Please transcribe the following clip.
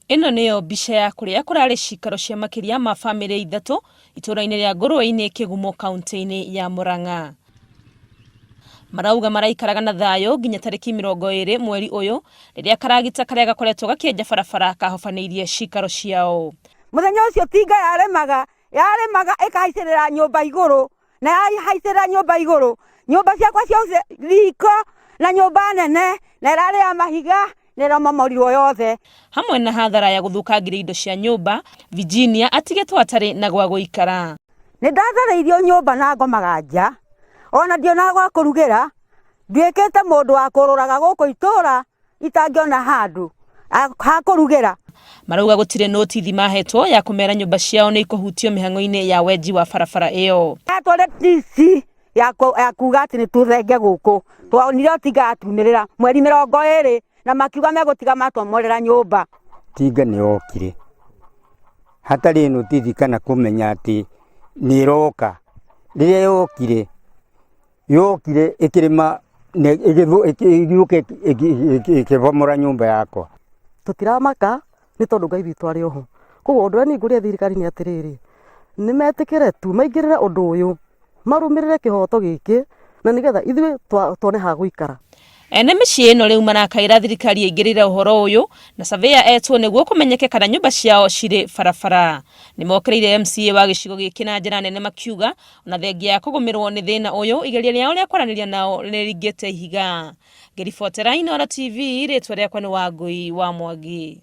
Ĩno nĩyo mbica ya kũrĩa kũrarĩ cikaro cia makĩria ma bamĩrĩ ithatũ itũũra-inĩ rĩa Ngũrũe-inĩ Kĩgumo kauntĩ-inĩ ya Murang'a. Marauga maraikaraga na thayũ nginya tarĩki 20 mweri ũyũ rĩrĩa karagita karĩa gakoretwo gakĩenja barabara kahobanĩirie cikaro ciao. Mũthenya ũcio tinga yarĩmaga, yarĩmaga ĩkahaicĩrĩra nyũmba igũrũ, na yahaicĩrĩra nyũmba igũrũ, nyũmba ciakwa ciothe riko na nyũmba nene na ĩrarĩ ya mahiga na ĩramomorirwo yothe. Hamwe na hathara ya gũthũkangiria indo cia nyũmba, Virginia atigĩtwo atarĩ na gwa gũikara. Nĩ ndatharĩirio nyũmba na ngomaga nja, ona ndionaga gwa kũrugĩra, nduĩkĩte mũndũ wa kũrũraga gũkũ itũra itangĩona handũ ha kũrugĩra. Marauga gũtirĩ notithi mahetwo ya kũmera nyũmba ciao nĩ ikũhutio mĩhang'o-inĩ ya wenji wa barabara ĩyo. Tware DC ya kuga atĩ nĩ tũthenge gũkũ, tuonire tinga yatumĩrĩra mweri 20 na makiuga megũtiga matwomorera nyũmba. Tinga nĩ yokire hatarĩ notithi kana kũmenya atĩ nĩ ĩroka. Rĩrĩa yokire, yokire ĩkĩrĩma ĩgĩũka ĩkĩbomora nyũmba yakwa. Tũtiramaka nĩ tondũ Ngai witũ arĩ oho. Koguo ũndũ ũrĩa niĩ ingũria thirikari nĩ atĩrĩrĩ, nĩ metĩkĩre tu maingĩrĩre ũndũ ũyũ, marũmĩrĩre kĩhoto gĩkĩ na nĩgetha ithuĩ tuone ha gũikara. Ene mĩciĩ ĩno rĩu marakaĩra thirikari ĩingĩrĩre ũhoro ũyũ na surveyor etwo nĩguo kũmenyeke kana nyũmba ciao cirĩ barabara. Nĩmokĩrĩire MCA wa gĩcigo gĩkĩ na njĩra nene makiuga ona thengia ya kũgũmĩrwo nĩ thĩna ũyũ igeria rĩao rĩa kwaranĩria nao nĩrĩringĩte ihiga. Ngĩribotera Inooro TV rĩtwa rĩakwa nĩ Wangũi wa Mwangi.